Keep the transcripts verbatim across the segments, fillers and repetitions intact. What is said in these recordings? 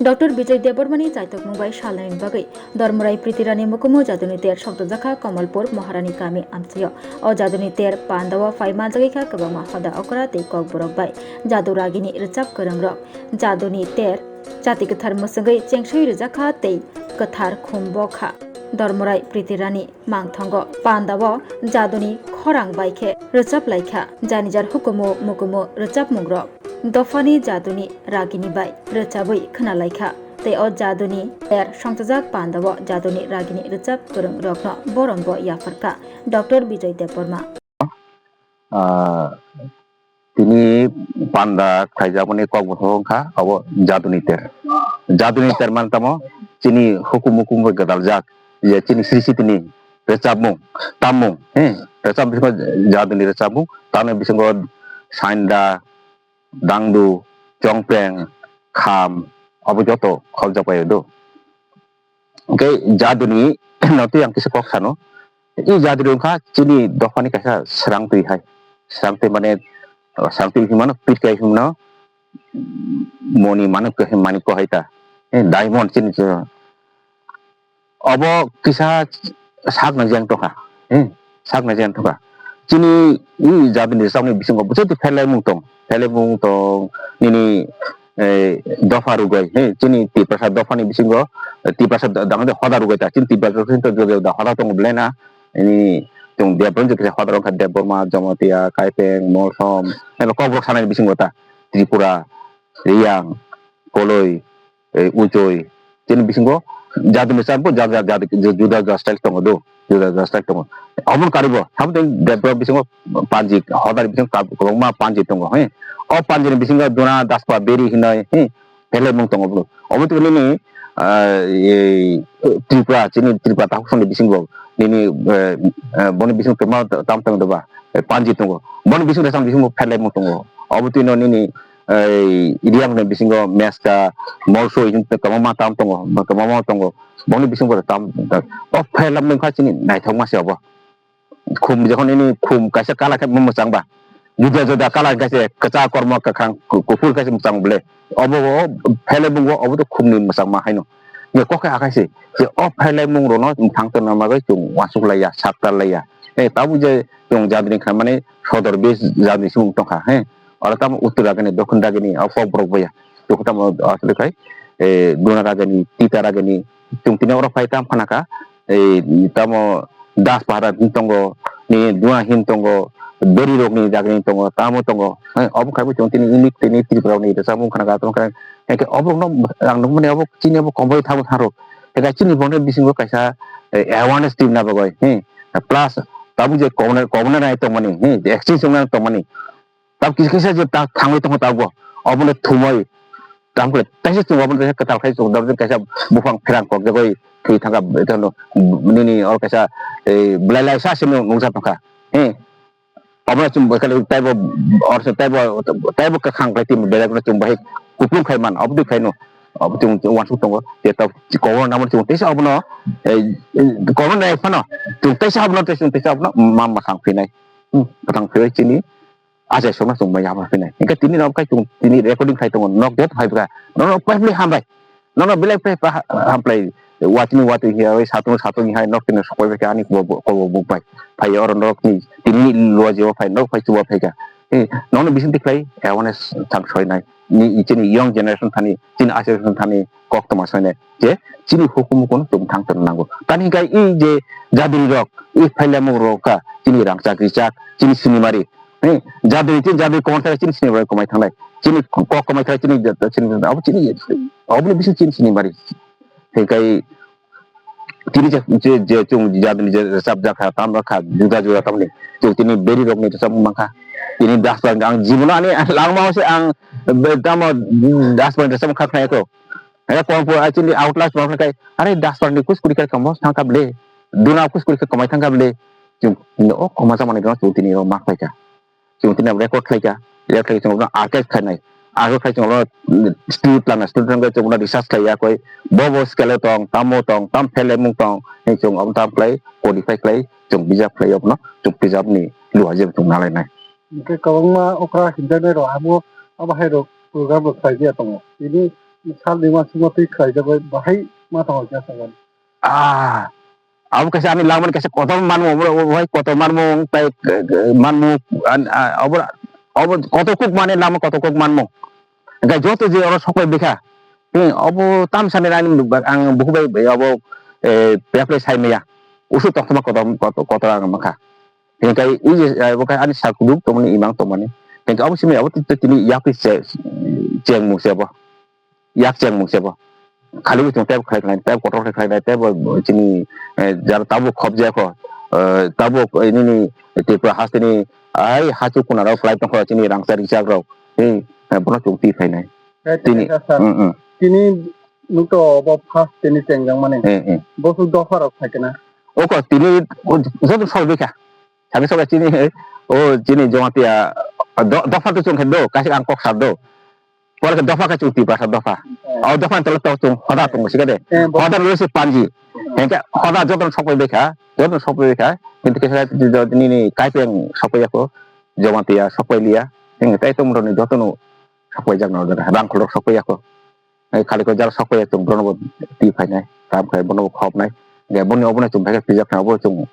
Doctor Bijoy Debbarmani chaitokmung bai salnani bagwi Dormorai Pritirani mukumu jaduni ter songtojakha Kamalpur Maharani kami amchaio. O jaduni ter pandao phai manjagwi kha kwbangma hoda okra tei kokborok bai jadu ragini rwchap kwrwngrok. Jaduni ter chati kwthar mwswngwi chengsoi rwjakha tei kwthar khum bokha. Dormorai Pritirani mangthango pandao jaduni khorang bai khe rwchap laikha. Janijar hukumu mukumu rwchapmungrok dophani jaduni ragini bai rwchabwi khwnalaikha. Tei o jaduni ter songchajak pandao jaduni ragini rwchap kwrwngrokno borom bo yapharkha Doctor Bijoy Debbarma. Ah, tini panda khaijakmani kok bwskango wngkha abo jaduni ter. Jaduni ter man tamo chini hukum mukum bai gwdaljak, je chini sri sitini rwchapmung, tammung, he, rwchap bisingo jaduni rwchapmung, tamni bisingo sainda, dangdu, chongpeng, kham, abo joto kholjak bai do. Hwnkhe jaduni no twi ang kisa kok sano. I jaduni wngkha chini dophani kaisa srang twi hai. Srang twi mane, srang twi hinmano, pirkai hinmano, moni manik, manik ko hai ta. Eh, diamond chini. Obo kisa sak nai jeng tongkha, eh, sak nai jeng tongkha. Chini i jadini rwchapmung bisingo bwswk pherlaimung tong, pherlaimung tong, nini, eh, dopha rwgwi, eh, chini Tiprasa dophani bisingo, eh, Tiprasa da-, dangde hoda rwgwi ta, chini Tiprasa bisingo da hoda tongo belai na, nini chwng Debbarma kisa hoda rwkha Debbarma, Jamatia, Kaipeng, Molsom, eh, kokborok sanani bisingo ta, Tripura, Riyang, Koloi, eh, Uchoi, chini bisingo jaduni rwchapmung, ja-, ja-, ja-, juda juda style tongo do, juda juda style tongo. Omo karibo, sabo tei Debbarma bisingo panji, hodari bisingo kab-, kwbangma panji tongo, he. O panjini bisingo Duna, Daspa, Beri hinoi, he, pherlaimung tongo bro. Omo tei nini, ah, ei, Tripura, chini Tripura takhuk songni bisingo, nini, eh, eh, boni bisingo kwbangma tam tongo doba, eh, panji tongo. Boni bisingo rwchapmung bisingo pherlaimung tongo. Obo twi no nini, ei, Riyang ni bisingo Meska, Molsoi hinwi kwbangma tam tongo, kwbangma tongo. Boni bisingo tam, o pherlaimung kha chini naithokma se obo. Khum, jokhon nini khum kaisa colour khe mwchang ba, juda juda colour khe se kwchak, kormo, kwkhwrang, ku-, kuphur khe se mwchang bole. Obo o pherlaimung o obo to khumni mwchangma haino. Ye kok khe akhai se, je o pherlaimung rokno mwthang tongna bagwi chwng uansuk laiya, saktar laiya. Eh, tabuk je chwng jadini khlaimani sodor base jadini se wng tongkha, he. Oro tamo uttor ragini, dokkhin ragini, o kokborok boya. Tamo aswk khai, eh, Duna ragini, Tita ragini, chwng tini oro phai tam phana kha, eh, tamo Das Pahara hin tongo, ni Duna hin tongo, Beri rokni jagani tongo, tamo tongo. Eh, obo khai bo chwng tini unique tini Tripura rokni rwchapmung khana kha, tamo kha, hingke obo no ang nukmani obo chini obo komoi thangbo thang rok. Hingke chini boni bisingo kaisa, eh, awareness team na bagoi, he. Plus, tabuk je kobonai, kobonai nai tongmani, he, exchange wngnai tongmani. Tab kisa kisa je ta thangwi tongkha tabuk, obono thumoi, tamo khe taisa chwng obono kaisa kwtal khai chwng, tabuk kaisa buphang pherang kok jagoi thwi thangkha, etono nini oro kaisa, eh, belai laisa se nung-, nungsa tongkha, he. Obono chwng bai khe taibo, oro se taibo, taibo kwkhang khlai timo belai bono chwng bai kupulung khai man, obo twi khaino, obo chwng uansuk tongo, je tabuk kobor nangmani chwng teisa obono, eh, kobor nai phano, chwng teisa obono, teisa obono ma mwthang phinai, hmm, mwthang phinai chini. Achai sokno chwng bai yapha phinai. Hingke tini rok kai chwng tini recording khai tongo. Nok jot hai bwkha. Nono public hambai. Nono belai pai pa hamplai. Watini wati hiya oi satung satung hai nok tini sokoi bai ani kobo kobo buk bai. Phai oro nok ni tini lua jibo phai nok phai chuba phai ka. Eh, nono bising tik phai awareness thang soi nai. Ni chini young generation thani, chini achai thani kok toma soi nai. Je chini hukumu kono chwng thang tong nango. Tani hingke i je jaduri rok, i phailamo rok ka, chini rangchak richak, chini sinimari. He, jadui, chini jadui komor thai chini sini bai komai thangnai. Chini kok komai thai chini jat-, chini jat-, abo chini, abo ni bisi chini sini mari. He kai chini je, je, je chung jadui je sab jak kha, tam kha, juda juda tam ni. Chung chini beri rok ni sab mang kha. Chini das bang ang jibono ani langma se ang be-, tamo das bang sab kha khnai ko. He ko po a chini outlast bang kai. Are das bang ni kus kuri kai kamo thang kha ble. Duna kus kuri kai komai thang kha ble. Chung o koma sa mani chung tini o mak pai kha. Chwng tini record khlai kha, record khlai chwng archive khlainai, archive khlai chwng studio tlana, studio tlana chwng research khlai ya koi, bo bo scale tong, tamo tong, tam phelemung tong, hing chwng omo tam khlai codify khlai chwng bijap khlai obono chwng bijap ni luha je chwng nalainai. Hingke kwbangma okra hinjaknai rok abo, abo hai rok program rok khlai ya tongo. Tini salni uansukma twi khlaijak bai bahai ma tong kha sagan. Ah, abo kaisa ani langmani kaisa kotor manmung, obo, obo hai kotor manmung, tai, eh, manmung, an, a, obo, obo kotor kuk mane lama kotor kuk manmung. Hingke joto je oro sokbai bikha, hmm, obo tamsani ani ang buhu bai, bai obo, eh, peplai sai maya. Usu tongthoma kotor, kotor, kotor ang mankha. Hingke i je, eh, bo khe ani sak kuduk tongmani imang tongmani. Hingke abo simi abo tini yakui che-, chengmung se bo. Yak chengmung se bo. Khali bo chwng tei khlai khlai, tei kotor khlai khlai, tei bo chini, eh, jara tabuk khop jaya kho, eh, tabuk, eh, nini Tripura hasteni ai hachu kunarok khlai tongkho chini rangchak rijak rok. Tei, eh, bono chwng twi phainai. Eh, tini, tini, sir. Mm, mm. Tini nukto bo first tini chengjak mani. Eh, eh. Bo su dopha rok phaikhe na. Oko tini, o, joto sal bikha. Sami sokha chini, o, chini Jamatia, do-, dopha to chwng khe do, kaisa ang kok sar do. Pore khe dopha khe chwng Tiprasa dopha. Hmm. O dopha ni tole to chwng hoda tongo, sikha de. Hmm. Hoda rwse panji. Hmm. Hingke hoda jotono sokpai bai kha, jotono sokpai bai kha. Kintu kisa nini kaipeng sokpai yakho, Jamatia sokpai liya. Hingke tai tongmoroni jotono sokpai jakna o jaga. Rang kholok sokpai yakho. Hai khali ko jara sokpai ya chwng bono bo twi phainai. Tam khai bono bo khopnai. Hingke boni obono chwng bai khe twijak kha obo chwng,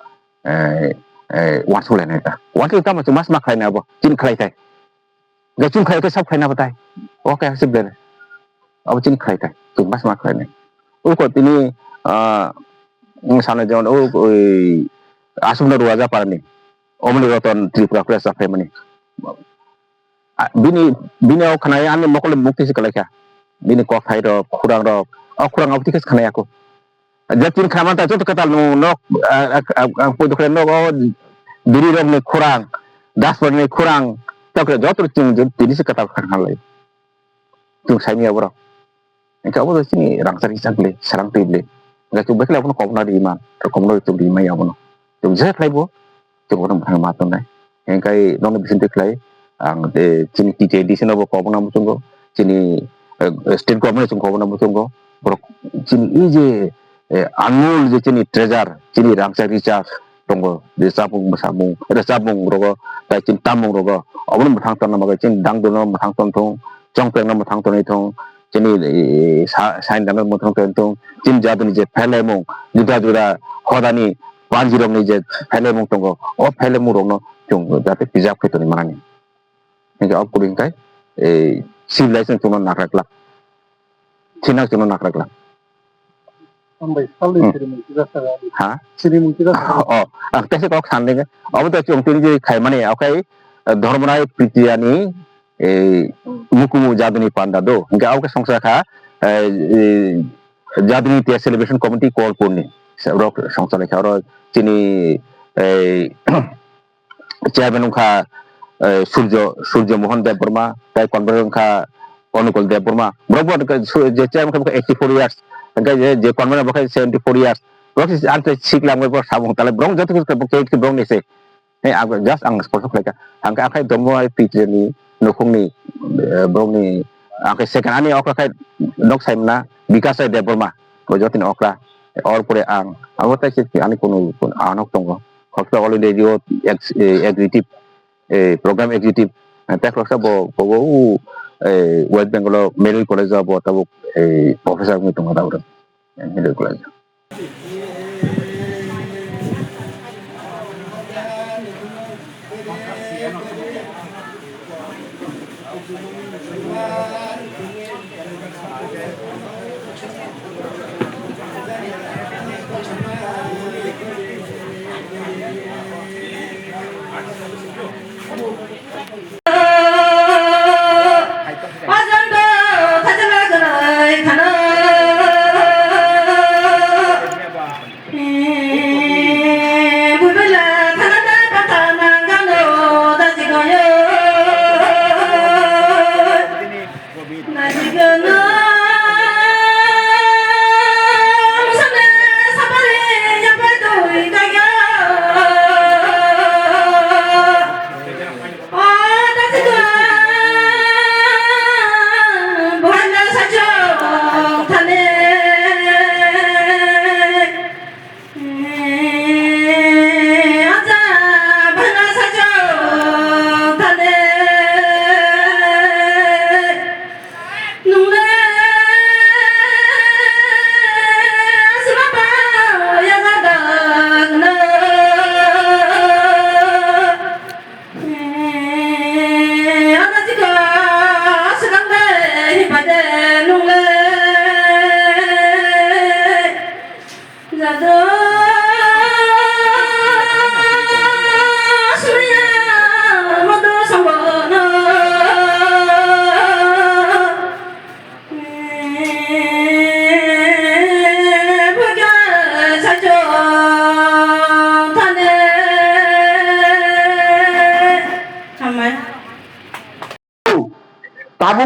eh, eh, wansuk lainai ta. Wansuk tamo chwng mas ma khlainai abo. Chini khlai thai. Ga chwng khlai khe sab khlaina batai. O khe hasik ber. Abo chini khlai thai. Chwng mas ma khlainai. Uko tini, ah, wng sanai jemon, o, oi, aswkno Ruaja parani. Omoni Roton Tripura kre sa phaimani. Ah, bini, bini o khnai ani mokol mukti se kwlai kha. Bini kok thai rok, khurang rok. O khurang abo tikhe se khnai ako. Je tin khna manta joto kwtal nung nok, ah, ah, ah, ah, poi dokhe nok o biri rok ni khurang, daspor ni khurang, tokre joto chwng je tini se kwtal khna lai. Chwng saimya borok. Hingke abo chini rangchak rijak le, sarang twi le. Hingke chwng bai khe abono kobna ri man, kobna ri chwng ri maya abono. Chwng je khlai bo, chwng bono mwthang ma tongnai. Hingke nokni bisingtwi khlai, ang, eh, chini T T A D C no bo kobna muchungo, chini, eh, state government chwng kobna muchungo, borok chini e je, eh, anmol je chini treasure, chini rangchak rijak tongo, je chapung bwsamung, eh, chapung rogo, tai chini tamung rogo, obono mwthang tongna bagwi chini dangdorno mwthang tong thung, chongpengno mwthang tongwi thung, chini, eh, sa-, saindano mwthang tongwi thung, chini jadoni je phelemung, juda juda hodani panjirokni je phelemung tongo, o phelemung rokno chwng jate preserve khe tongwi manani. Hingke o kwrwi hingkai, eh, civilization chwngno nakra glak. Thinak chwngno nakra glak. Hambai, salni Hmm. sirimung kisa saka. Ha? Sirimung kisa saka. Oh, ang tesa kok sanding. Abo to chwng tini je khaimani, okai, eh, Dhormonai Pritiyani, eh, mukumu jaduni panda do. Hingke abo khe songsa kha, eh, eh, jaduni te celebration committee Kolpurni. Rok songsa lekha oro chini, eh, chairman wngkha, eh, Surjo, Surjo Mohan Debbarma, tai convener wngkha Onukul Debbarma. Borok bo su-, je chairman khe eighty four years, hingke je, je convener bo khe seventy four years. Borok se ang tei sikla wngwi borok samung talai borok joto khe bo khe borok ni se. He ang just ang sponsor khlai kha. Ang khe akhai Dhormonai Pritiyani nukhungni, eh, borokni ang khe second ani okra khai nok saimna Bikash Rai Debbarma. Bo jotoni okra. Or pore ang. Abo tai se ani kunu, kunu anok tongo. Hospital All India Radio ex-, eh, executive, eh, program executive, eh, tei khoroksa bo, bo, bo, u, eh, West Bengal o Medical College o bo tabuk, eh, professor wngwi tongo tabuk, eh, Medical College.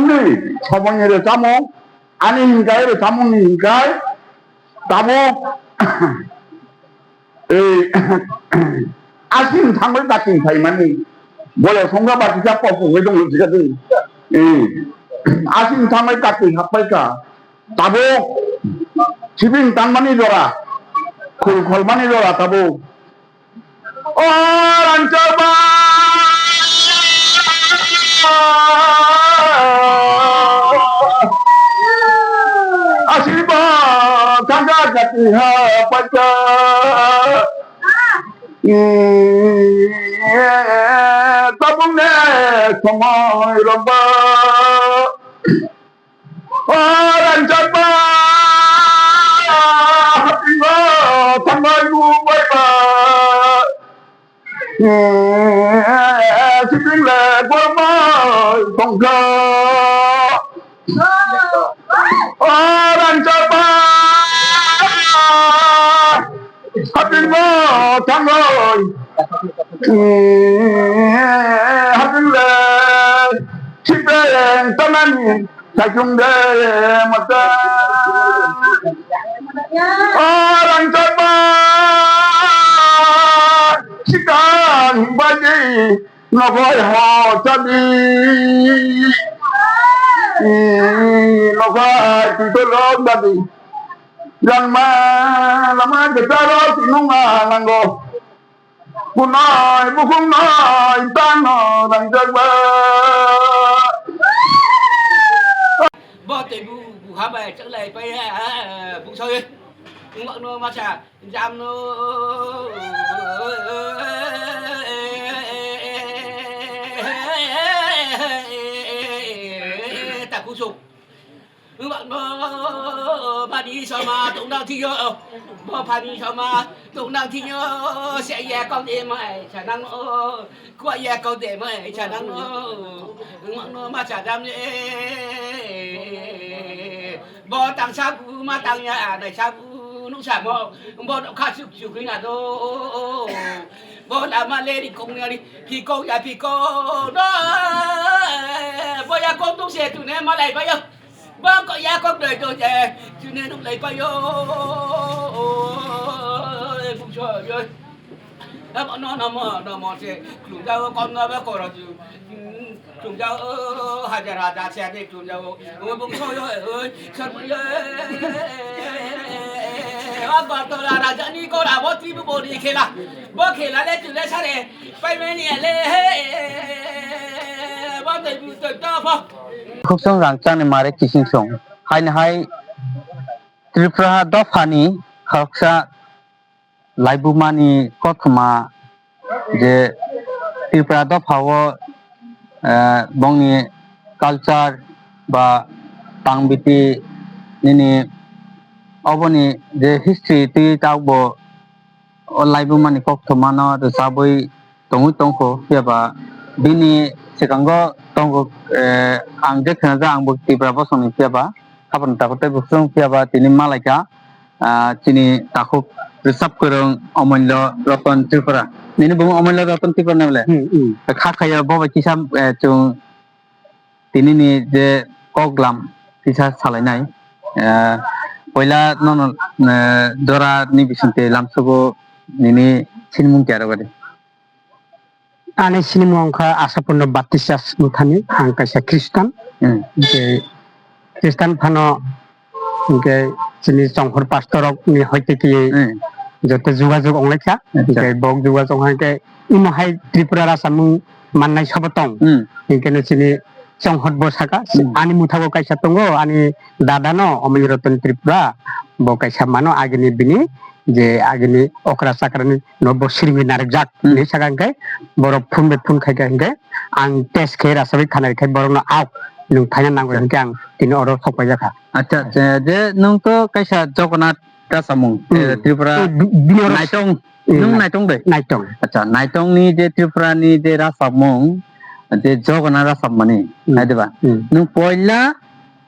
Ani somoini rwchapmung, ani hinkai rwchapmungni hinkai tabuk ei asing thangwi kating phaimani boya songkha ba kisa kok wngwi tongmani sikha twi. Ei asing thangwi kating happaikha tabuk sibing tangmani jora khul kholmani jora tabuk. O rangchakma asirba thangka kati ha pacha. Tabung ne somoi rokba. O rangchakma hapingo thangbai bubaiba. Sibingle gormai tongkha. O rangchakma hapingo thangbai. Hapingle sibeng tanani. Kaichung de mata. O rangchakma sikang badi nokhai ho chabi. Nokhai titolok badi. Langma lama getaro sinunga lango. Kunai bukhung nai tano rangchakba. Bo tei bu buha bai chaklai pai ha, ha, ha, bung sawi. Ungwak no masa jam no. Takusuk. Wngmano bani soma tongna thio, bo bani soma tongna thio, se ya kok de mai chanang o, kwa ya kok de mai chanang o, wngmano ma chadam e, bo tang sabu ma tang ya nai sabu nuk samo, bo kha suk suk ring ado, bo lama le ri kong ya ri, phi kong ya phi kong no, bo ya kong tuk se tu ne ma lai ba yo. Bang ko ya kok doi to je, chune nuk lai pa yo. Bung so yo. Amo no no mo no mo se, klung jao kon no ba ko ro ju. Klung jao hajar hajar se ne klung jao. Bung so yo, sar yo. Wa ba to la ra ja ni ko ra bo ti bu bo ni khela. Bo khela le chune sare. Pai me ni le. Ba to bu to to bo. Khokchang rangchakni mare kising song. Haini hai Tripura dophani khoroksa laibumani kothoma je Tripura dophao, eh, bongni culture ba tangbiti nini oboni je history twi tabukbo o laibumani koktwmano rwchabwi tongwi tongkho, phiyaba bini swkango tongo, eh, ang je khwnajak, angbo Tripura bosongni, phiyaba haphang takhuk tei bukhuk phiyaba tini malaikha, ah, chini takhuk rwchap kwrwng Omollo Roton Tripura. Nini bumung Omollo Roton Tripura na bole? Hmm, hmm. Kha khayo bo bai kisa, eh, chwng Tini ni je kok lam kisa salainai, eh, poila nono, eh, jora ni bisingtwi lamsogo nini sinimung khe aro gadi. Ani sinimung wngkha Asapurno Baptist Church Muthani, ang kaisa Christian. Hmm. Je Christian phano Hingke chini chongkhor pastor rok ni hoite kiyei Hmm. joto jugajug onglaikha. Acha. Hingke bok jugajug hingke imo hai Tripura rasamung mannai sobo tong. Hmm. Hingke no chini chongkhor bo saka, Hmm. ani muthago kaisa tongo, ani dada no Omoi Roton Tripura, bo kaisa mano agini bini je agini okra chakra ni no bo siringwi narikjak Hmm. hinwi saka hingke borok phone bai phone khaika hingke ang test khe rasawi khanai khai borok no aok nwng thaina nango Acha. Hingke ang tini oro sok paijak kha. Acha, acha, je nwng to kaisa Jagannath rasamung, Hmm. eh, Tripura Eh, bi-, bini oro Naitong, Eh, nwng nai-, Naitong de? Naitong. Acha, Naitong ni je Tripura ni je rasamung, je Jagannath rasammani, Hmm. hai diba? Hmm. Nwng poila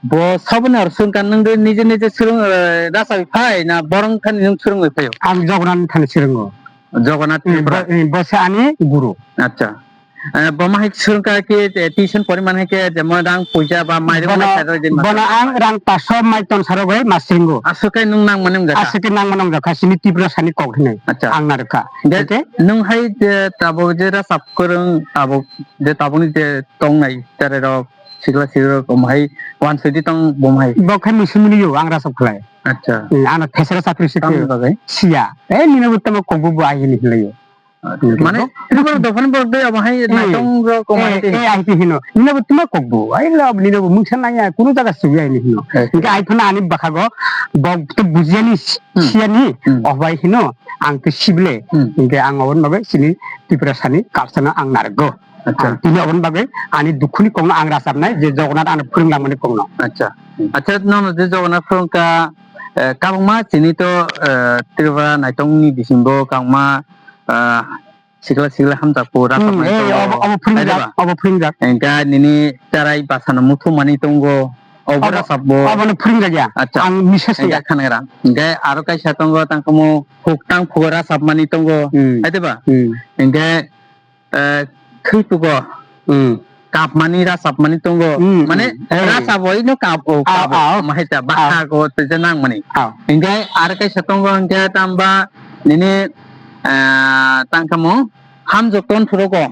bo saboni aro swngkha nwng de nije nije swrwng, eh, rasawi phai na borong thani nwng swrwngwi phaio? Ang Jagannath thani swrwngo. Jagannath Hmm, Tripura? Bo, hmm, bo se ani guru. Acha. Eh, bo ma hai swrwngkha khe, eh, tuition pori man hai khe, jemon rang puisa ba mairung Bono, mai khairok di ma bono khairok. Ang rang paso mai ton sarogoi masringo. Aswk khe nwng nang mani wngjakha? Aswk khe nang mani wngjakha, sini Tripura sani kok hinwi. Acha. Ang narwkha. Je, oke? Nwng hai je tabuk je rasap kwrwng, tabuk je tabukni je tongnai cherai rok, sikla sikli rok, omo hai wansoi di tong bo hai. Bo khai musimuni yo, ang rasap khlai. Acha. Hmm, ano thesera chakri se Tamni bagwi? Siya. Eh, nino bo tamo kok bo bo ai hini hinlai yo. Acha, mane, Tripura dophani borok dai abo hai Eh, naitong rok, eh, omo hai tei. Eh, ai tei hino. Nino bo tuma kok bo. Ai lo, nino bo mungsa nangya, kunu jaga sugi ai ni hino. Eh. Hingke ai phano ani bwkhago, bok to bujiyani, Hmm. siyani, Hmm. obai hino, ang to sible. Hmm. Hingke ang oboni bagwi sini Tripura sani kapsano ang narwgo. Acha. Ang tini oboni bagwi ani dukhuni kokno ang rachapnai, je Jagannath ano phwrwnglamani kokno. Acha. Acha, nono je Jagannath phwrwngkha, eh, kabangma chini to, eh, Tripura naitongni bisingo kabangma, eh, sikla sikla hamjakgo, Hmm, rasapmani eh, tongo. Obo, obo phwrwngjak, Aideba? Obo phwrwngjak. Engkha nini cherai basano muthumani tongo, obo Obo, rasapbo. Obono phwrwngjak ya. Acha. Ang misa se Engkha ya. Khanagra. Engkha aro kaisa tongo, tangkhamu huktang phugo rasapmani tongo. Hmm. Aideba? Hmm. Engkha, eh, thwipugo. Hmm. Kapmani, rasapmani tongo. Hmm, Mane, hmm. Hey. Rasap oi no kap, o, Ao, kap, o. Ao. Mahai ta, Ao. Bakha ko, te je nangmani. Ao. Engkha aro kaisa tongo, engkha tamba, nini, eh, tangkhamu, hamjak ton phuru ko.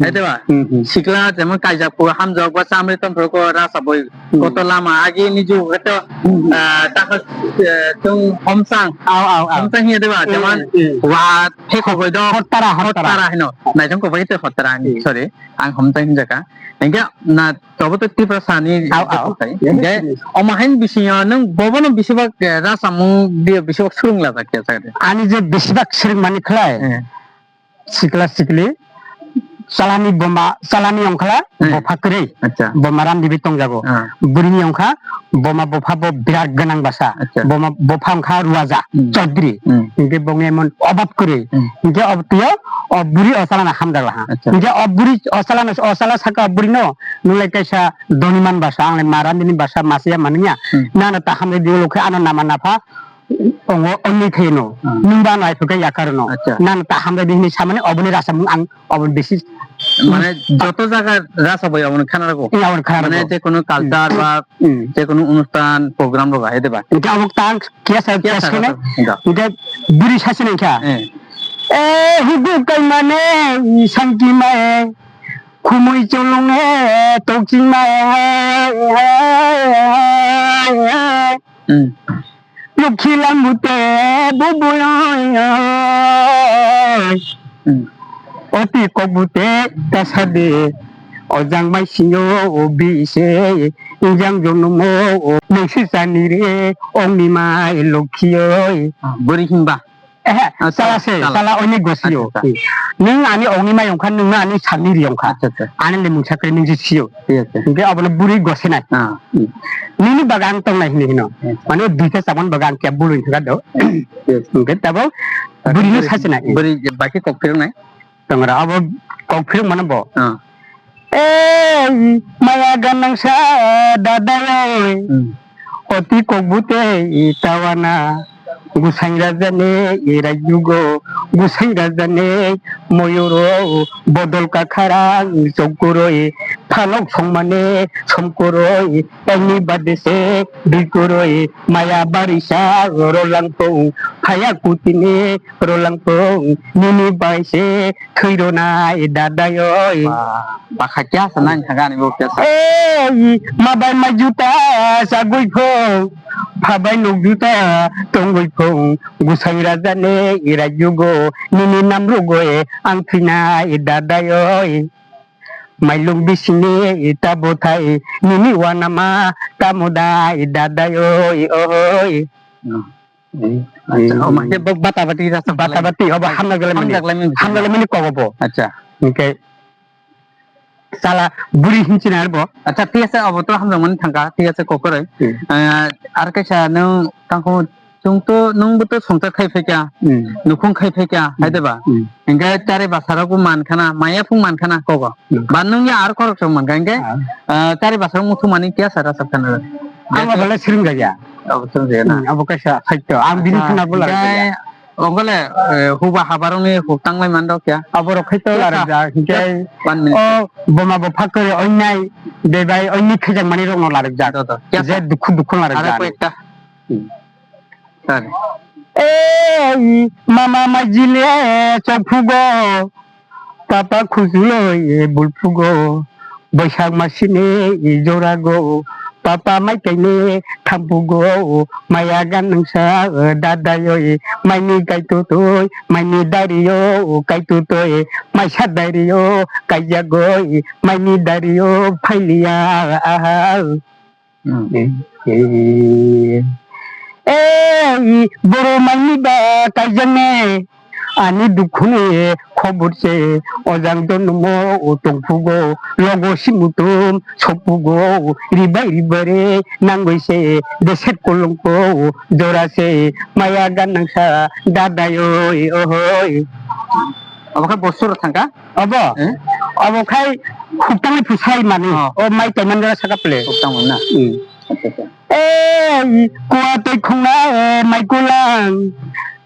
Hmm. Hai de ba? Hmm, hmm. Sikla jemon kaijak phu hamjak ba chamri ton phuru ko rasa boi Hmm. koto lama agi ni ju koto, Hmm, hmm. Ah, takha, eh, tung homsang. Ao, ao, ao. Homsang hiya de ba? Hmm, Jemon hmm. Wa theko boi do. Hottara, hottara. Hottara hino. Naithong ko bai te hottara ni. Hmm. Sorry. Ang homsang hinjaka. Engga na tobo to Tripura sani Ao, ao. Engga Yes, yes. Omo hain bisingo nung bobono bisibak, eh, rasamung dia bisibak surung la jak ya sakde. Ani je bisibak surung mani khlai. Eh. Sikla sikli, chalani boma, chalani ongkha, Hmm. Bopha kwrwi, Acha. Boma Ramdevi tongjago. Ah. Bwrwini ongkha, boma bopha bo birat gwnang basa. Acha. Boma bopha ongkha Ruaja, Hmm. Chaudhary. Hmm. Hinkhe bongni emon obab kwrwi. Hmm. Hinkhe ob-, twiyo, o bwrwi o chalana hamjak laha. Acha. Hinkhe o bwrwi o chalana, o chala saka o bwrwino, nunglai kaisa doniman basa, anglai ma Ramdevini basa masiya manwngya. Hmm. Nana ta hamjak diyo lokhe ano nama napha, Ongo onni khaino, Hmm. Nungba no aiphuka yakarno. Acha. Nang ta hamjak di hinwi samani oboni rasamung ang oboni bisi. Mane joto jaga rasa bai oboni khana rago. Iya, oboni khana Mane rago. Je kono culture Hmm. ba Hmm. je kono onusthan program rogo hai de ba. Engke obok tang kiya sa Kiya kiya sa sene. Engke. Engke buri sasene engke. Eh. Eh, hugu kai mane, i sangki mae, khumui cholong e, tokching mae. Hmm. Lukhi lambu te bubu oi oi. Hmm. Oti kobu te kasa de. Ojang mai sinyo obi se. Injang jonomo o. Nungsi sani re ongni mai lukhi oi. Ah, bwrwi himba. Ehe, Ah, chala chala, se, chala. Chala oini gosio. Acha, acha. Nung ani ongni mai ongkha, nung ani sani ri ongkha. Acha, acha. Ani le mungsa kre nung si sio. Iya, iya. Hingke abono buri gosenai. Ah. Nini baga ang tongnai hini hino. Iya. Mane duita chabon baga ang kya bulu hingka do. Iya. Hingke tabo Bari buri no bari, sasenai. Bari baki kok phirnai. Tongra abo kok phirung mano bo. Ah. Ei, maya ganang sa dadayoi. Hmm. Oti kok bute i tawana. Gusang raja ne i rajugo. Gusang raja ne moyuro. Bodol kakharang chokkuroi. Phalok songmane somkuroi. Tangni badese duikuroi. Maya barisa rolangpung. Phaya kutine rolangpung. Nini baise Thwi rwnai dadayoi. Ba, bakha kya sa nang thangani bo kya sa. Ei, mabai mai juta sagwi phung, phabai nuk juta tongwi phung, gusai raja ne irai jugo, nini nam rugo e ang thwinai dadayoi. Mailung bisini ita bothai, nini wanama tamo dai dadayoi, oi. Hmm. Acha, o, mankhe bo bata bati rasa Bata bati, obo hamna gele mani. Hamna gele mani. Hamna gele mani kogo bo. Acha. Hingke chala buri hinchina bo. Acha, thik ase, obo to hamna mani thangka, thik ase, kokoroi. Hmm. Eh, ar kaisa nung tangkho chung to nung bo to songchar khai phaikya, Hmm. nukhung khai phaikya, Hmm. hai de ba? Hmm. Hingke chari basarok bo mankhana, maya phung mankhana kogo. Hmm. Ba nung ya ar khorok chok mankha, hingke, Ah. eh, chari basarok muthumani kya sara sakhana. Ang obo le swrwng jakya. Obo swrwng jakya na? Hmm, obo kaisa saityo. Ang bini Acha, khuna bo hingke, larjakya. Ongole, eh, huba habarokni huk tanglai mandok ya. Aborok khai to larajak, hinkhe one minute. O boma bo phak kore oinai, bebai oinai khajak mani rokno larajak. Do, do. Ya, je sir. Dukhu dukhu larajak. Aro koi ekta. Hmm. Sir. Ei, mama majile chokphugo, papa khujuloi bulphugo, Boisak masini jorago, papa mai kaine thamphugo, maya ganangsa dadayoi, maini kaitutoi, maini dario kaitutoi, maisa dario kaijagoi, maini dario phailiya, aha. Hmm. Eh, eh, eh, boro maini ba kaijakne, ani dukhuni khobor se, ojang jonomo tongphugo, logo simutum sophugo, ribai ribai re nangoi se, deset kolongko jora se, maya ganangsa dadayoi, ohoi. Obo khe bo suro thangkha? Obo? Eh? Obo khai huktangni phusai mani. Oh. O mai taiman jora saka ple. Huktang man na? Hmm. Acha, acha. Ei, kuatwi khungna e maikulang,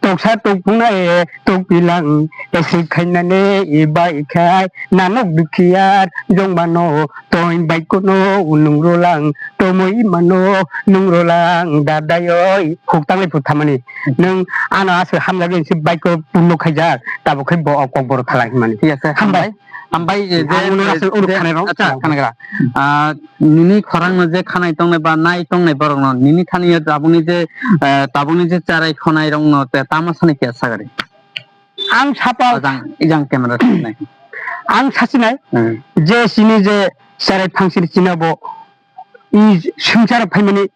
toksa tokphungna e tokpilang, esik khainane e bai khai, nanok dukhiya jongmano, toin baikono nungro lang, tomoi mano nungro lang, dadayoi, huktanglai phuthamani. Nwng ano aswk hamjagwi se baiko punno khaijak, tabuk khai bo o kokborok thalai hwnmani. Yes, sir. Hambai. Hambai. Hambai, eh, je, Ang ulo eh, aswk uruk je, khanai rok. Acha, khanagra. Ah, nini khorangno je khanai tongnai ba nai tongnai borokno, nini thani yo tabukni je, eh, tabukni je charai khonai rokno te tamo sani khe sagari. Ang sapal. Ajang, ijang camera nai. Ang sasinai. Hmm. Je sini je charai phangsini china bo i swngcharo phaimani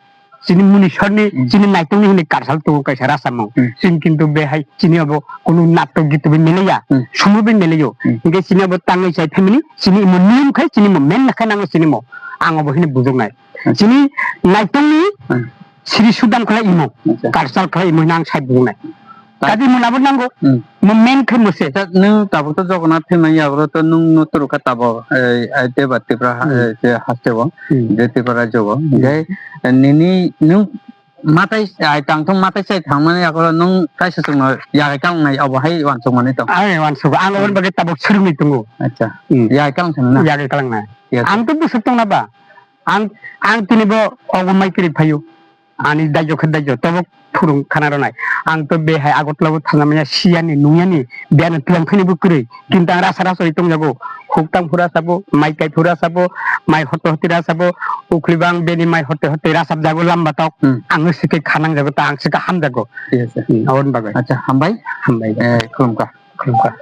chini muniswrni, Hmm. chini naitokni hwnwi karsal tongo kaisa rachapmung. Hmm. Chwng kintu behai chini abo kunu natok gitwi bai meleya, Hmm. sumui bai meleyo. Hmm. Hinkhe chini abo tangwi chai phaimani chini imo niyom khai chini imo men khe nango chini imo. Ang abo hwnwi bujoknai. Hmm. Chini naitokni Hmm. siri sudan khlai imo, Acha. karsal khlai imo hwnwi ang sai bujoknai. Ta- Kadi mo nabo nango. Hmm. Mo men khe mo se. Acha, nwng tabuk to Jagannath thwimani yago to nwng no turu kha tabuk, eh, ai Deba Tripura ha-, Hmm. eh, je haste bo, Hmm. je Tripura rajyo bo. Hmm. Je, eh, nini nwng matai, ai tang thung matai sai thangmani yago nwng kaisa chwngno yagai kalangnai abo hai uansuk mani tong. Ai uansuk, ang Hmm. oboni bagwi tabuk swrwngwi tongo. Acha. Hmm. Yagai kalang thang na? Yagai kalangnai. Yes. Ang to bwswk tongna ba? Ang, ang tini bo ogo mai kwrwi phaio. Ani daijo khe daijo, tobo phurung khana rwnai. Ang to behai Agartala bo thangna manya, siyani, nungyani, biyano twilang khaini bo kwrwi. Kintu ang rasa rasa ri tongjago. Huktang phura sabo, mai kai phura sabo, mai hoto hoti rasa bo, ukhli bang beni mai hote hote rasa jago lamba tok. Hmm. Ang sikhe khanang jago, ta ang sikhe ham jago. Yes, sir. Hmm, aboni bagwi. Acha, hambai. Hambai. Eh, khulumkha. Khulumkha.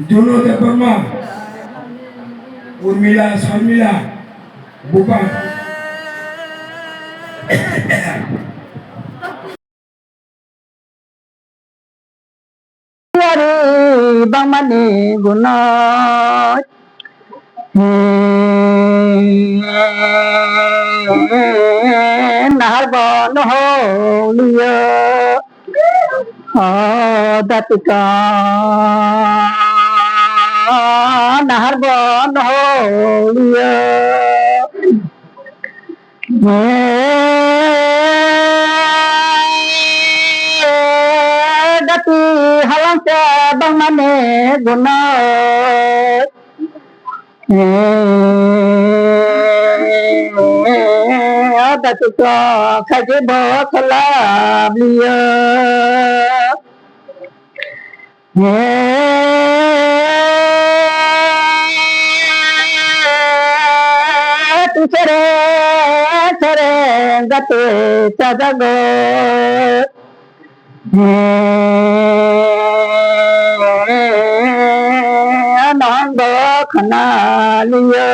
Juno Debbarma, Urmila, Sarmila, Bupa. Yari bangmani gunoi. Nahar bono holiyo. O datika. Nahar bono holiyo. Dati halang se bangmane guna. Dati ko khaje bo khala bliya. Sere sere gate sajago. Nongo khana liyo.